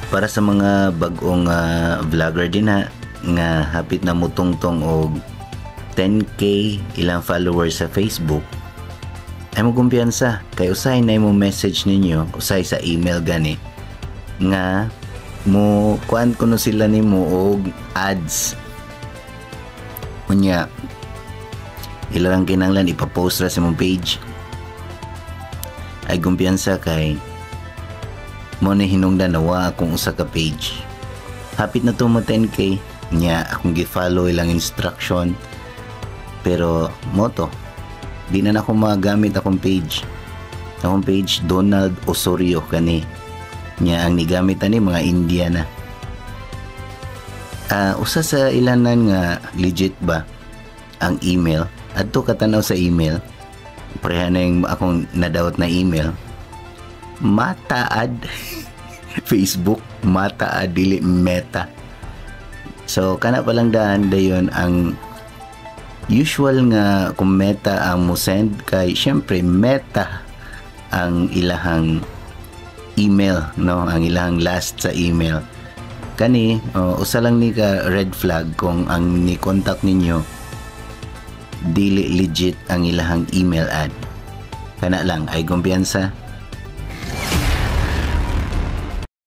Para sa mga bag-ong vlogger din ha, nga hapit na mutungtong og 10K ilang followers sa Facebook, ay mo kumpiyansa kay usahay na mo message ninyo, usahay sa email gani nga mo kuan kuno sila nimo og ads. Unya ilang kinahanglan ipa-post ra sa imong page. Ay kumpiyansa kay mo ni hinungdan na wa akong usa ka page. Hapit na to mo 10K nya, akong gi-follow ilang instruction, pero mo to di na nako magamit akong page. Akong page Donald Osorio kani nya, ang nigamit ani mga India na. Usa sa ilanan nga legit ba ang email, adto ka tan-aw sa email. Pareha na yung akong nadawat na email, Mata ad, Facebook Mata ad, dili Meta. So kana pa lang daan, dayon ang usual nga kung Meta ang mo send kay syempre Meta ang ilahang email, no, ang ilahang last sa email kani. Oh, usa lang ni ka red flag kung ang ni contact ninyo dili legit ang ilahang email ad. Kana lang, ay kumpiyansa.